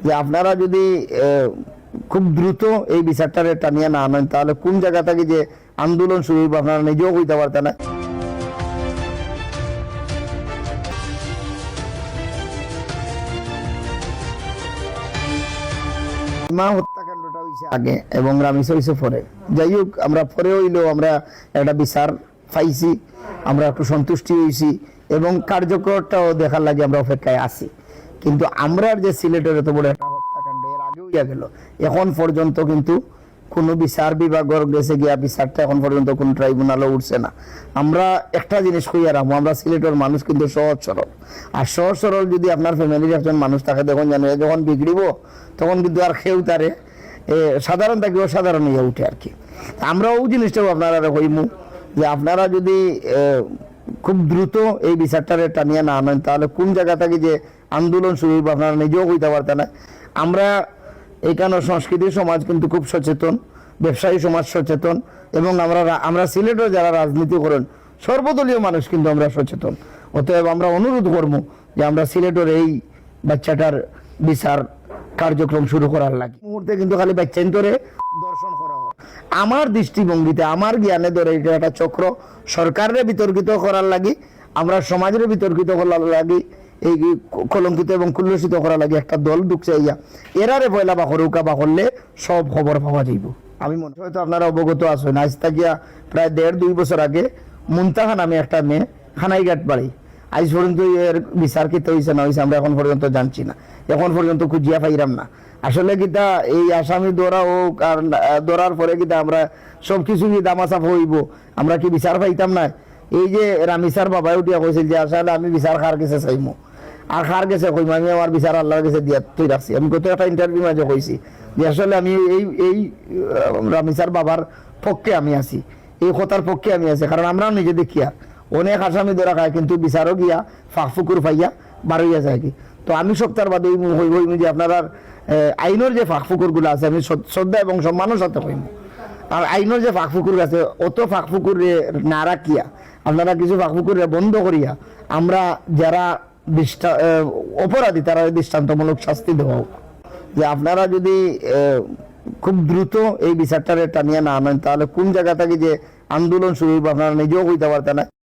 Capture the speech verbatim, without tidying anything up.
যে আপনারা যদি আহ, খুব দ্রুত এই বিচারটারে টানিয়া না আনেন, তাহলে কোন জায়গা থাকি যে আন্দোলন শুরু হইব, আপনারা নিজেও কইতা পারতা না। মা হত্যাকাণ্ডটা হইছে আগে এবং রামিসা হইছে পরে। যাই হোক, আমরা পরে হইলেও আমরা একটা বিচার পাইছি, আমরা একটু সন্তুষ্টি হইছি এবং কার্যকরটাও দেখার লাগি আমরা অপেক্ষায় আছি। কিন্তু আমরার যে সিলেটের এত বড় একটা হত্যাকাণ্ড এর আগেও ইয়া গেল, এখন পর্যন্ত কিন্তু কোনো বিচার বিভাগর গেছে গিয়া বিচারটা এখন পর্যন্ত কোনো ট্রাইব্যুনালও উঠছে না। আমরা একটা জিনিস কইয়া রাখবো, আমরা সিলেটের মানুষ কিন্তু সহজ সরল। আর সহজ সরল যদি আপনার ফ্যামিলির একজন মানুষ থাকে, দেখুন জানো, এ যখন বিগড়িব, তখন কিন্তু আর কেউ তারে এ, সাধারণ থাকি অসাধারণ হইয়া উঠে আর কি। আমরা ওই জিনিসটাও আপনারা কইমু যে আপনারা যদি এ, খুব দ্রুত এই বিচারটারে টানিয়া না আনেন, তাহলে কোন জায়গা থাকি যে আন্দোলন শুরু হইব, আপনারা নিজেও কইতা পারতা না। আমরা এখানে সংস্কৃতি সমাজ কিন্তু খুব সচেতন, ব্যবসায়ী সমাজ সচেতন, এবং আমরা রা- আমরা সিলেটও যারা রাজনীতি করেন, সর্বদলীয় মানুষ কিন্তু আমরা সচেতন। অতএব আমরা অনুরোধ করবো যে আমরা সিলেটের এই বাচ্চাটার বিচার কার্যক্রম শুরু করার লাগি। মুহূর্তে কিন্তু খালি বাচ্চাইন্তরে দর্শন করা হয়। আমার দৃষ্টিভঙ্গিতে, আমার জ্ঞানে ধরে, এটা একটা চক্র, সরকাররে বিতর্কিত করার লাগি, আমরা সমাজরে বিতর্কিত করার লাগি, এই কলঙ্কিত এবং কুল্লসিত করার লাগি একটা দল ঢুকছে। ইয়া, এরারে পয়লা বাকরুকা বাকরলে সব খবর পাওয়া যাইব। আমি মনে, হয়তো আপনারা অবগত আছেন, আজ থাকিয়া প্রায় দেড় দুই বছর আগে মুনতাহা নামে একটা মেয়ে খানাইঘাট বাড়ি, আজ পর্যন্ত এর বিচার কিতা হইছে না হইছে আমরা এখন পর্যন্ত জানছি না, এখন পর্যন্ত খুঁজিয়া পাইরাম না। আসলে কিতা এই আসামি ধরা হোক আর না- ধরার পরে কিতা আমরা সবকিছু কি দামাচাপা হইব, আমরা কি বিচার পাইতাম না? এই যে রামিসার বাবায় উঠিয়া কইছিল যে আসলে আমি বিচার কার গেছে চাইমু আর কার গেছে কইমু, আমি আমার বিচার আল্লাহর গেছে দিয়া তুই রাখছি। আমি গত একটা ইন্টারভিউ মাঝে কইছি যে আসলে আমি এই এই আহ, রামিসার বাবার পক্ষে আমি আছি, এই কথার পক্ষে আমি আছি, কারণ আমরাও নিজে দেখিয়া অনেক আসামি ধরা খায় কিন্তু বিচারও গিয়া ফাঁক ফুকুর পাইয়া বারইয়া যায় কি। তো আমি সপ্তাহ বাদে ওই মু- ওই ওই যে আপনার আইনের যে ফাঁক ফুকুরগুলো আছে আমি শ্রদ- শ্রদ্ধা এবং সম্মানের সাথে কইমু। আর আইনের যে ফাঁক ফুকুর আছে অত ফাঁক ফুকুর না রাখিয়া আপনারা কিছু ফাঁক ফুকুর বন্ধ করিয়া আমরা যারা দৃষ্টা- এ, অপরাধী তারা দৃষ্টান্তমূলক শাস্তি দেওয়া হোক। যে আপনারা যদি এ, খুব দ্রুত এই বিচারটারে টানিয়া না আনেন তাহলে কোন জায়গা থাকি যে আন্দোলন শুরু হইব আপনারা নিজেও কইতা পারতা না।